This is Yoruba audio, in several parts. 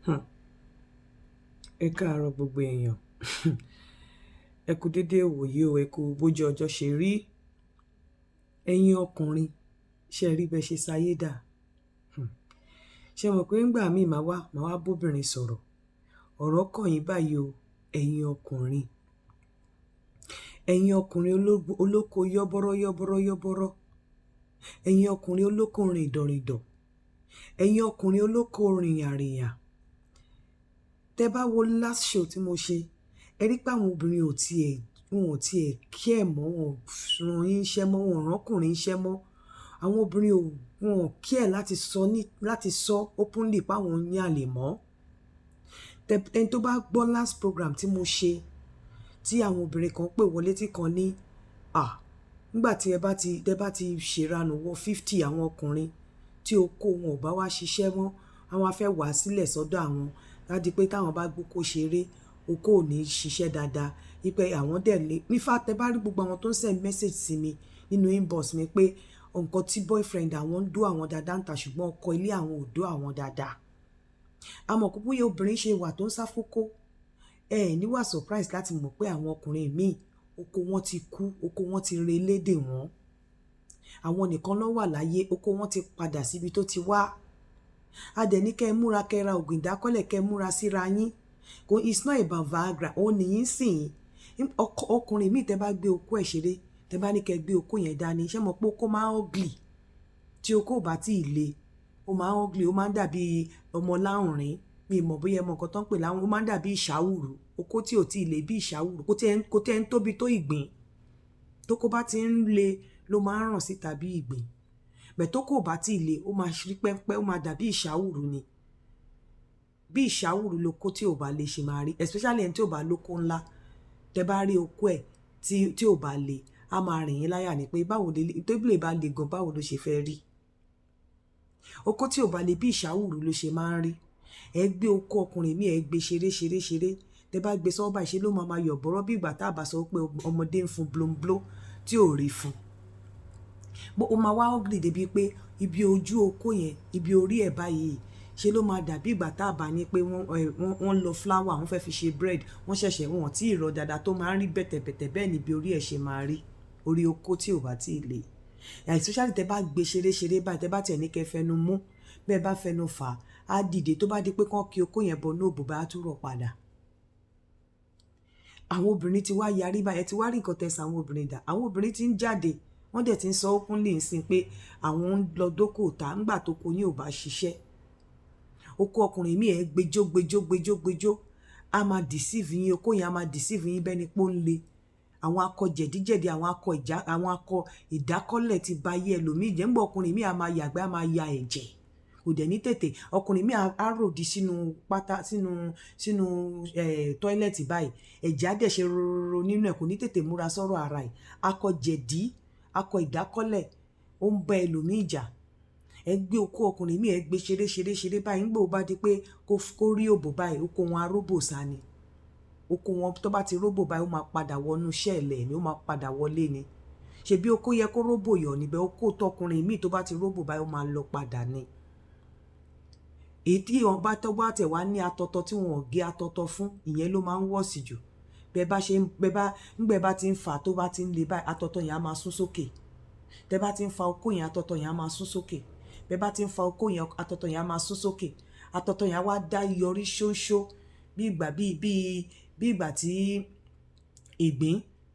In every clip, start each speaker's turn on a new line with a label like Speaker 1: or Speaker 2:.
Speaker 1: Ẹ káàárọ̀ gbogbo èèyàn. Ẹ kú dédé ìwòyí o, ẹ kú bójú ọjọ́ ṣe rí. Ẹ̀yin ọkùnrin, ṣé ẹ rí bẹ ṣe sayé dà? Ṣé ẹ mọ̀ pé ńgbà míì màá wá bóbìnrin sọ̀rọ̀. Ọ̀rọ̀ kàn yín báyìí o, ẹ̀yin ọkùnrin. Ẹ̀yin ọkùnrin olóko yọ́bọ́rọ́ yọ́bọ́rọ́ yọ́bọ́rọ́. Ẹ̀yin ọkùnrin olóko rìndọ̀rìndọ̀. Ẹ̀yin ọkùnrin olóko rìnyàrìnyà. Tẹ bá wo last show tí mo ṣe, ẹ rí pé àwọn obìnrin ò tiẹ̀, wọn ò tiẹ̀ care mọ́, wọn ò rán yín iṣẹ́ mọ́, wọn ò rán ọkùnrin iṣẹ́ mọ́. Àwọn obìnrin ò, wọn ò care láti sọ ní, láti sọ openly pé àwọn ń yàn àlè mọ́. Ẹni tó bá gbọ́ last program tí mo ṣe, tí àwọn obìnrin kan pè wọlé tí kan ní, "À, nígbà tí ẹ bá ti ṣèranù wọ 50, àwọn ọkùnrin tí okó wọn ò bá wá ṣiṣẹ́ mọ́, àwọn á fẹ́ wá sílẹ̀ sọ́dọ̀ àwọn. Láti pé táwọn bá gbóko ṣeré, okó ò ní ṣiṣẹ́ dáadáa." Wípé àwọn dẹ̀ lé. In fact, tẹ bá rí gbogbo àwọn tó ń send message sí mi nínú inbox mi pé nǹkan tí boyfriend àwọn ń dó àwọn dáadáa ń ta, ṣùgbọ́n ọkọ ilé àwọn ò dó àwọn dáadáa. A mọ̀ pé bóyá obìnrin ṣe wà tó ń sá fókó. Ẹ ní wà surprise láti mọ̀ pé àwọn ọkùnrin míì, oko wọn ti kú, oko wọn ti relédè wọ́n. Àwọn nìkan ló wà láyé, oko wọn ti padà síbi tó ti wá. A dẹ̀ ní kí ẹ múra, kí ẹ ra ògùn ìdákọ́lẹ̀, kí ẹ múra síra yín. Kò, it's not about Viagra. Ó ní yín sìn. Ọkùnrin míì, tẹ bá gbé okó ẹ̀ ṣeré, tẹ bá ní kí ẹ gbé okó yẹn dání, ṣé mọ̀ pé okó máa ń ugly? Tí okó ò bá tí ì le, ó máa ń ugly, ó máa ń dàbí ọmọ láwùnrin. Mi ò mọ̀ bóyá ẹ mọ̀ nǹkan tó ń pè láwùn, ó máa ń dàbí ìṣàwùrù. Okó tí ò tí ì le bí ìṣàwùrù, kò tí ẹ ń tóbi tó ìgbín. Tókó bá ti ń le ló máa ń ràn síta bí ìgbín. Bẹ̀ tó kò bá tí ì le, ó máa ṣí pẹ́ńpẹ́, ó máa dàbí ìṣàwùrù ni. Bí ìṣàwùrù lóko tí ò bá le ṣe máa rí, especially ẹni tí ò bá lóko ńlá. Tẹ bá rí okó ẹ̀ tí ò bá le, á máa rìn yín láyà ní pé báwo lè tó lè bá le gan, báwo ló ṣe fẹ́ rí. Okó tí ò bá le, bí ìṣàwùrù ló ṣe máa ń rí. Ẹ gbé okó ọkùnrin míì, ẹ gbé ṣeré ṣeré ṣeré, tẹ bá gbé sọ́wọ́ báyìí, ṣe ló máa máa yọ̀ bọ́rọ́ bí ìgbà tá a bá sọ pé ọmọdé ń fún blóńbló tí ò rí fún. Bó o máa wá ugly débi pé ibi ojú okó yẹn, ibi orí ẹ̀ báyìí, ṣe ló máa dàbí ìgbà tá a bá ní pé wọ́n lọ flour, wọ́n fẹ́ fi ṣe bread, wọ́n ṣẹ̀ṣẹ̀ wọ́n tí ì rọ dáadáa tó máa ń rí bẹ̀tẹ̀bẹ̀tẹ̀, bẹ́ẹ̀ ni ibi orí ẹ̀ ṣe máa rí, orí okó tí ò bá tí ì le. Especially tẹ bá gbé ṣeré ṣeré báyìí, tẹ bá tiẹ̀ ní kẹ́ fẹnu mú, bẹ́ẹ̀ bá fẹnu fà á dìde, tó bá di pé kán kí okó yẹn bọ ní òbò bá tún rọ̀ padà. Àwọn obìnrin ti wá yarí báyìí, ẹ ti wá rí nǹkan tẹ̀sán àwọn obìnrin dà. Àwọn obìnrin ti ń jáde, wọ́n dẹ̀ ti ń sọ openly ńsìn pé àwọn ń lọ dókò ta ńgbà tó kó yín ò bá ṣiṣẹ́. Okó ọkùnrin míì, ẹ gbẹjọ́ gbẹjọ́ gbẹjọ́ gbẹjọ́, á máa deceive yín, okó yẹn á máa deceive yín bẹ́ẹ̀ ni pé ó ń le. Àwọn akọ jẹ̀díjẹ̀dí, àwọn akọ ìjà, àwọn akọ ìdákọ́lẹ̀ ti ba ayé ẹlòmíì jẹ́. Ńgbà ọkùnrin míì á máa yàgbẹ́, á máa ya ẹ̀jẹ̀, kò dẹ̀ ní tètè. Ọkùnrin míì á ròdì sínú pátá, sínú toilet báyìí, ẹ̀jẹ̀ á dẹ̀ ṣe rororo nínú ẹ̀, kò ní tètè múra sọ́rọ̀ ara ẹ̀. Akọ jẹ̀dí, akọ ìdákọ́lẹ̀, ó ń bá ẹlòmíì jà. Ẹ gbé okó ọkùnrin míì, ẹ gbé ṣeré ṣeré ṣeré báyìí, ńgbà ó bá di pé kó rí òbò báyìí, okó wọn aróbò sá ni. Okó wọn tó bá ti róbò báyìí, ó máa padà wọnú ṣẹ́ẹ̀lẹ̀ ni, ó máa padà wọlé ni. Ṣebí okó yẹ kó róbò yọ̀ níbẹ̀, okó tọkùnrin míì tó bá ti róbò báyìí, ó máa lọ padà ni. Èyí tí wọn bá tó bá tẹ̀ wá ní atọ́tọ́ tí wọn ò gé atọ́tọ́ fún, ìyẹn ló máa ń wọ̀sì jù. Bẹ́ẹ̀ bá ṣe ń bẹ́ẹ̀ bá ńgbẹ́ bá ti ń fà, tó bá ti ń le báyìí, atọ́tọ́ yẹn á máa sún sókè. Tẹ́ bá ti ń fa okó yẹn, atọ́tọ́ yẹn á máa sún sókè. Bẹ́ẹ̀ bá ti ń fa okó yẹn, atọ́tọ́ yẹn á máa sún sókè. Atọ́tọ́ yẹn á wá dá yọrí ṣóńṣó bí ìgbà bí ìgbà tí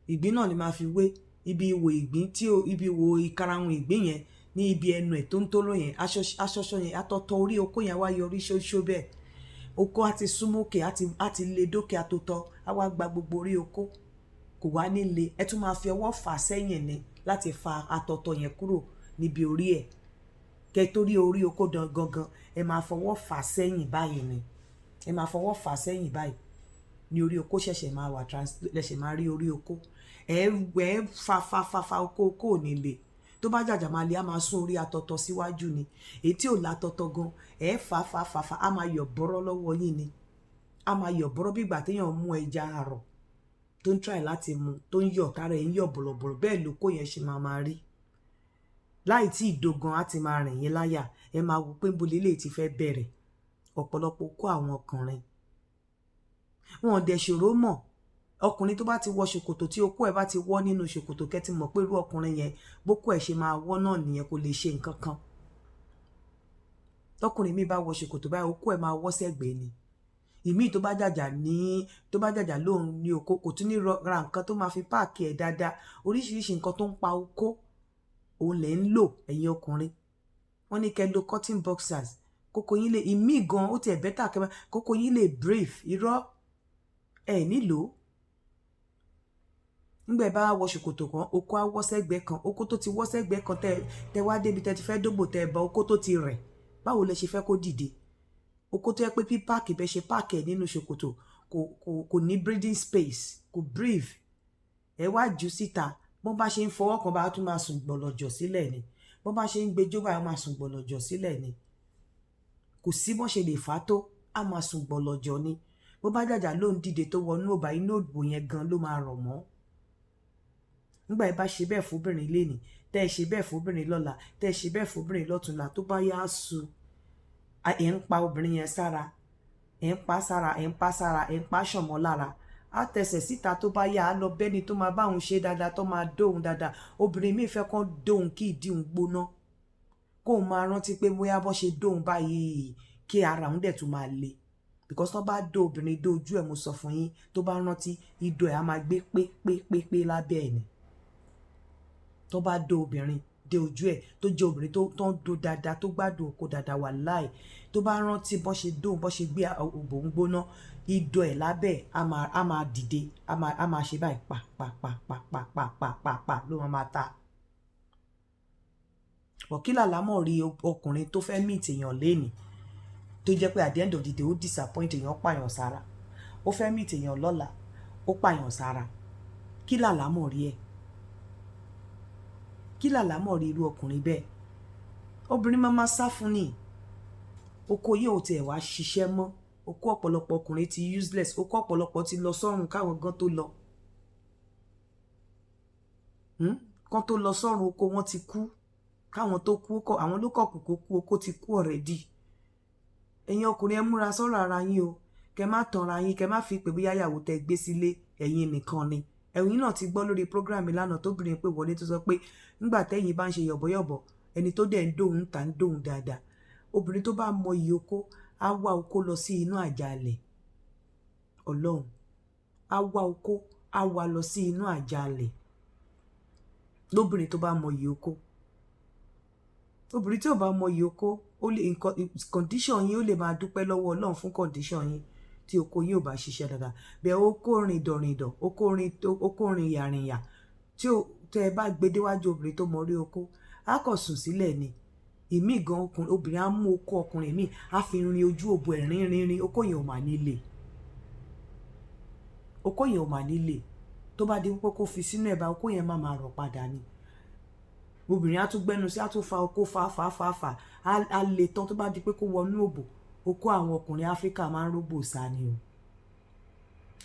Speaker 1: ìgbín náà ni máa fi wé ibi ihò ìgbín tí ó ibi ihò ìkarahun ìgbín yẹn ní ibi ẹnu ẹ̀ tó ń tóló yẹn, aṣọṣọ yẹn, atọ́tọ́ orí okó yẹn á wá yọrí ṣóńṣó bẹ́ẹ̀. Okó á ti súnmọ́ òkè, á ti le dókè, atọ́tọ́ á wá gba gbogbo orí okó, kò wá ní le. Ẹ tún máa fi ọwọ́ fà sẹ́yìn ni láti fa atọ́tọ́ yẹn kúrò níbi orí ẹ̀. Kẹ́ tó rí orí okó gangan, ẹ máa fọwọ́ fà sẹ́yìn báyìí ni. Ẹ máa fọwọ́ fà sẹ́yìn báyìí ní orí okó ṣẹ̀ṣẹ̀ máa wà trans lẹ̀ṣẹ̀ máa rí orí okó. Ẹ fa fa fa fa okó, okó ò ní le. Tó bá jàjà máa le, á máa sún orí atọ́tọ́ síwájú ni. Èyí tí ò látọ́tọ́ gan, ẹ fa fa fa fa, á máa yọ̀ bọ́rọ́ lọ́wọ́ yín ni. Á máa yọ̀ bọ́rọ́ bí ìgbà téèyàn mú ẹja àrọ̀ tó ń try láti mu, tó ń yọ̀, tára ẹ̀ ń yọ̀ bọ̀lọ̀bọ̀lọ̀, bẹ́ẹ̀ lóko yẹn ṣe máa máa rí. Láì tí ì dogan, á ti máa rìn yín láyà. Ẹ máa wò pé níbo leléyìí ti fẹ́ bẹ̀rẹ̀. Ọ̀pọ̀lọpọ̀ okó àwọn ọkùnrin, wọn ò dẹ̀ ṣòro mọ̀. Ọkùnrin tó bá ti wọ ṣòkòtò, tí okó ẹ̀ bá ti wọ́ nínú ṣòkòtò, kẹ́ ti mọ̀ pé irú ọkùnrin yẹn, bókó ẹ̀ ṣe máa wọ́ náà nìyẹn, kò lè ṣe nǹkan kan. Tọkùnrin mi bá wọ ṣòkòtò báyìí, okó ẹ̀ máa wọ́ sẹ́gbẹ̀ẹ́ ni. Ìmíì tó bá jàjà ní, tó bá jàjà lóhun ní okó, kò tún ní ra nǹkan tó máa fi pack ẹ̀ dáadáa. Oríṣiríṣi nǹkan tó ń pa okó òun lẹ̀ ń lò, ẹ̀yin ọkùnrin. Wọ́n ní kẹ́ lo cotton boxers kókó yín lè, ìmíì gan ó tiẹ̀ better kẹ́ kókó yín lè brave. Irọ́, ẹ̀ nílò. Nígbà ẹ bá wọ ṣòkòtò kan, okó á wọ́ sẹ́gbẹ̀ẹ́ kan. Okó tó ti wọ́ sẹ́gbẹ̀ẹ́ kan, tẹ tẹ wá débi tẹ ti fẹ́ dóbò, tẹ bá okó tó ti rẹ̀, báwo lẹ ṣe fẹ́ kó dìde? Okó tó yẹ pé pí pack bẹ ṣe pack ẹ̀ nínú ṣòkòtò, kò ní breathing space, kò breathe. Ẹ wá jù síta, bọ́n bá ṣe ń fọwọ́ kan bá tún máa sùn gbọ̀lọ̀jọ̀ sílẹ̀ ni. Bọ́n bá ṣe ń gbẹjọ́ báyìí, máa sùn gbọ̀lọ̀jọ̀ sílẹ̀ ni. Kò sí bọ́n ṣe lè fà á tó, á máa sùn gbọ̀lọ̀jọ̀ ni. Bó bá jàjà ló ń dìde tó wọnú òbá, inú òbò yẹn gan ló máa rọ̀ mọ́. Nígbà ẹ bá ṣe bẹ́ẹ̀ fóbìnrin lénìí, tẹ́ ẹ ṣe bẹ́ẹ̀ fóbìnrin lọ́la, tẹ́ ẹ ṣe bẹ́ẹ̀ fóbìnrin lọ́túnla, tó bá yá su, ẹ̀ ń pa obìnrin yẹn sára, ẹ̀ ń pa sára, ẹ̀ ń pa sára, ẹ̀ ń pa ṣọ̀mọ́ lára. Á tẹsẹ̀ síta, tó bá yá, á lọ bẹ́ni tó máa bá òun ṣe dáadáa, tó máa dóhun dáadáa. Obìnrin míì fẹ́ kán dóhun kí ìdí òun gbóná, kóun máa rántí pé bóyá bọ́ ṣe dóhun báyìí, kí ara òun dẹ̀ tún máa le, because tó bá dó obìnrin dó ojú ẹ̀, mo sọ fún yín, tó bá rántí, ìdó ẹ̀ á máa gbé pé pé pé pé lábẹ́ ẹ̀ ni. Tó bá dó obìnrin dé ojú ẹ̀, tó jẹ́ obìnrin tó ń do dáadáa, tó gbádùn oko dáadáa, wàláì, tó bá rántí bọ́n ṣe dóhun, bọ́n ṣe gbé òbò ń gbóná, ìdọ̀ ẹ̀ lábẹ́ á máa dìde, á máa ṣe báyìí, pa pa pa pa pa pa pa pa pa ló máa ta. Kí làlámọ̀ rí ọkùnrin tó fẹ́ meet èèyàn lénìí, tó jẹ́ pé at the end of the day, ó disappoint èèyàn, pààyàn sára? Ó fẹ́ meet èèyàn lọ́la, ó pààyàn sára. Kí làlámọ̀ rí ẹ̀? Kí làlámọ̀ rí irú ọkùnrin bẹ́ẹ̀? Obìnrin máa máa sá fún ni. Oko yìí ò tiẹ̀ wá ṣiṣẹ́ mọ́. Okó ọ̀pọ̀lọpọ̀ ọkùnrin ti useless. Okó ọ̀pọ̀lọpọ̀ ti lọ sọ́run káwọn gan tó lọ. Kán tó lọ sọ́run, oko wọn ti kú. Káwọn tó kú, àwọn ló kọ̀ kú kó kú, oko ti kú already. Ẹ̀yin ọkùnrin, ẹ múra sọ́rọ̀ ara yín o. Kẹ má tanra yín, kẹ má fi pé bóyá ìyàwó tẹ gbé sílé, ẹ̀yin nìkan ni. Ẹ̀yin náà ti gbọ́ lórí program mi lánàá, tóbìnrin pé wọlé, tó sọ pé nígbà tẹ́yin bá ń ṣe yọ̀bọ̀yọ̀bọ̀, ẹni tó dẹ̀ ń dóhun ta ń dóhun dáadáa. Obìnrin tó bá mọ iyì okó, á wá okó lọ sí inú àjàalẹ̀. Ọlọ́run, á wá okó, á wá lọ sí inú àjàalẹ̀. Lóbìnrin tó bá mọ iyì okó. Obìnrin tí ò bá mọ iyì okó, ó lè nǹkan condition yín, ó lè máa dúpẹ́ lọ́wọ́ Ọlọ́run fún condition yín tí okó yín ò bá ṣiṣẹ́ dáadáa. Bẹ́ẹ̀ okó rìn dọ̀rìndọ̀, okó rìn yàrìnyà, tí ó tẹ́ ẹ bá gbé déwájú obìnrin tó mọ orí okó, á kàn sùn sílẹ̀ ni. Ìmí gan, ọkùnrin, obìnrin á mú okó ọkùnrin míì, á fi rin ojú òbò ẹ̀ rín rín rín, okó yẹn ò mà nílé. Okó yẹn ò mà nílé. Tó bá di pé kó fi sínú ẹ̀ bá, okó yẹn má máa rọ̀ padà ni. Obìnrin á tún gbẹ́nu sí, á tún fa okó, fa fa fa fa, á le tán. Tó bá di pé kó wọnú òbò, okó àwọn ọkùnrin Áfríkà máa ń rógbò sá ni o.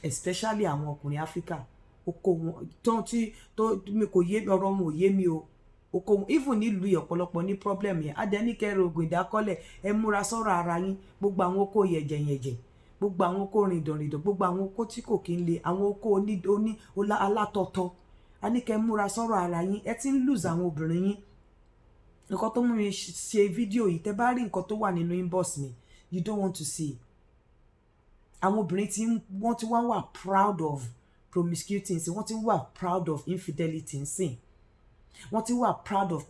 Speaker 1: Especially àwọn ọkùnrin Áfríkà, oko wọn tán tí tó mi kò yé, ọ̀rọ̀ wọn ò yé mi o. Oko wọn, even nílùú yìí, ọ̀pọ̀lọpọ̀ ní problem yẹn. Adẹnikẹ́rẹ́ oògùn ìdákọ́lẹ̀, ẹ múra sọ́rọ̀ ara yín. Gbogbo àwọn okó yẹ̀jẹ̀yẹ̀jẹ̀, gbogbo àwọn okó rìndọ̀rìndọ̀, gbogbo àwọn okó tí kò kí ń le, àwọn okó oní oní alátọ̀tọ̀, a ní kẹ́ múra sọ́rọ̀ ara yín. Ẹ ti ń lose àwọn obìnrin yín. Nǹkan tó mú mi ṣe fídíò yìí, tẹ́ bá rí nǹkan tó wà nínú inbox mi, you don't want to see. Àwọn obìnrin tí wọ́n ti wá wà proud of promiscuity nsìn, wọ́n ti wà proud of infidelity nsìn, wọ́n ti wà proud of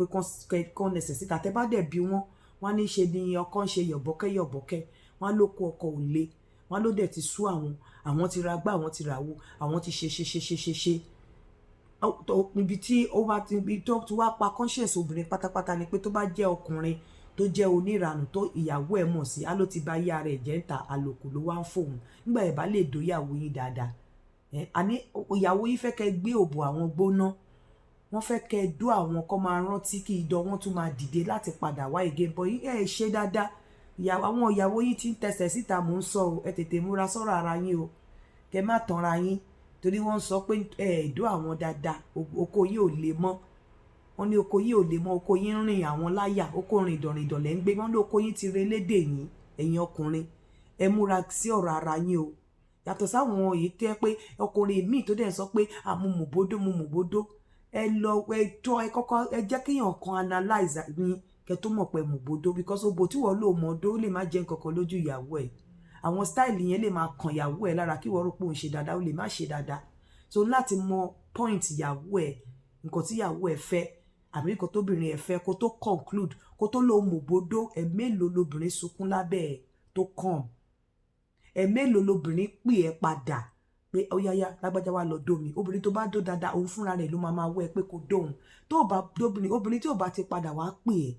Speaker 1: pé kán nẹsẹ̀ síta. Tẹ́ bá dẹ̀ bí wọ́n, wọ́n á ní ṣe ni ọkọ ń ṣe yọ̀bọ́kẹ́ yọ̀bọ́kẹ́, wọ́n á ló kó ọkọ ò le, wọ́n á ló dẹ̀ ti sú àwọn, àwọn ti ra gbá, àwọn ti rà wo, àwọn ti ṣe ṣe ṣe ṣe ṣe ṣe. Ibi tí ó bá ti, ibi tó ti wá pa conscience obìnrin pátápátá ni pé tó bá jẹ́ ọkùnrin tó jẹ́ oníranù, tó ìyàwó ẹ̀ mọ̀ sí, á ló ti bá yá ara ẹ̀ jẹ́ ń ta, àlòkù ló wá ń fòun. Nígbà ẹ̀ bá lè dóyàwó yín dáadáa, àní ìyàwó yín fẹ́ kẹ́ gbé òbò àwọn gbóná, wọ́n fẹ́ kẹ́ dó àwọn, kọ́ máa rántí, kí idọ̀ wọn tún máa dìde láti padà wá again, but ẹ ṣe dáadáa. Àwọn ìyàwó yín ti ń tẹsẹ̀ síta, mò ń sọ o. Ẹ tètè múra sọ́rọ̀ ara yín o. Kẹ́ má tanra yín, torí wọ́n ń sọ pé ẹ dó àwọn dáadáa, oko yín ò lè mọ́. Wọ́n ní oko yín ò lè mọ́, oko yín ń rìn àwọn láyà, oko rìndọ̀rìndọ̀ lẹ́ ń gbé. Wọ́n ní oko yín ti relédè yín. Ẹ̀yin ọkùnrin, ẹ múra sí ọ̀rọ̀ ara yín o. Yàtọ̀ sáwọn èyí tẹ́ pé ọkùnrin míì tó dẹ̀ sọ pé, "À, mo mòbódó, mo mòbódó." Ẹ lọ, ẹ tọ́, ẹ kọ́kọ́ ẹ jẹ́ kéèyàn kan analyze yín kẹ́ tó mọ̀ pé mòbódó, because òbò tí wọ́n lò mọ́dó lè má jẹ́ nǹkan kan lójú ìyàwó ẹ̀. Àwọn style yẹn lè máa kàn ìyàwó ẹ̀ lára, kí wọ́n rò pé òun ṣe dáadáa, ó lè má ṣe dáadáa. So láti mọ point ìyàwó ẹ̀, nǹkan tí ìyàwó ẹ̀ fẹ́ àbí nǹkan tóbìnrin ẹ̀ fẹ́, kó tó conclude, kó tó lò mòbódó. Ẹ̀ mélòó lobìnrin sunkún lábẹ́ ẹ̀ tó kàn? Ẹ̀ mélòó lobìnrin pè ẹ́ padà pé, "Ó yáyá, lágbájá, wá lọ dómi"? Obìnrin tó bá dó dáadáa, òun fúnra rẹ̀ ló máa máa wọ́ ẹ pé kó dóhun. Tó bá dóbìnrin, obìnrin tí ò bá ti padà wá pè ẹ́,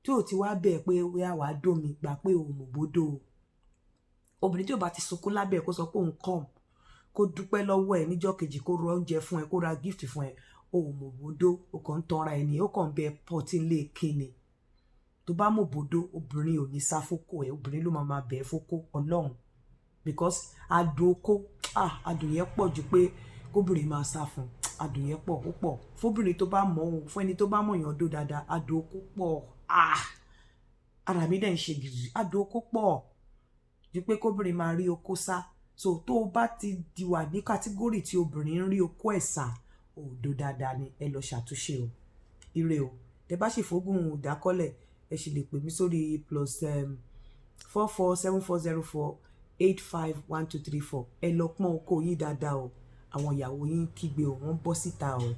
Speaker 1: tí ò ti wá bẹ̀ pé ó yá, wàá dómi, gbà pé òun mòbódó o. Obìnrin tí ò bá ti sunkún lábẹ́ ẹ̀, kó sọ pé òun come, kó dúpẹ́ lọ́wọ́ ẹ̀ níjọ́ kejì, kó ra oúnjẹ fún ẹ, kó ra gift fún ẹ, o ò mòbódó. O kàn ń tanra ẹ ní, ó kàn ń bẹ pọtí lé kíni. Tó bá mòbódó, obìnrin ò ní sá fókó ẹ, obìnrin ló máa máa bẹ̀ ẹ́ fókó. Ọlọ́run, because adùn okó, ah, adùn yẹn pọ̀ ju pé kóbìnrin máa sá fún. Adùn yẹn pọ̀, ó pọ̀ fóbìnrin tó bá mọ̀ ọ́n, fún ẹni tó bá mọ̀ yàn dó dáadáa. Adùn okó pọ̀. Ah, ara mi dẹ̀ ń ṣe gìrì. Adùn okó pọ̀ ju pé kóbìnrin máa rí okó sá. So tó o bá ti di wà ní category tí obìnrin ń rí okó ẹ̀ sá, òdo dáadáa ni. Ẹ lọ ṣàtúnṣe o. Ire o. Tẹ bá sì fógùn ìdákọ́lẹ̀, ẹ sì lè pè mí sórí +44 7404 851234. Ẹ lọ pọ́n okó yín dáadáa o. Àwọn ìyàwó yín kígbe o, wọ́n bọ́ síta o.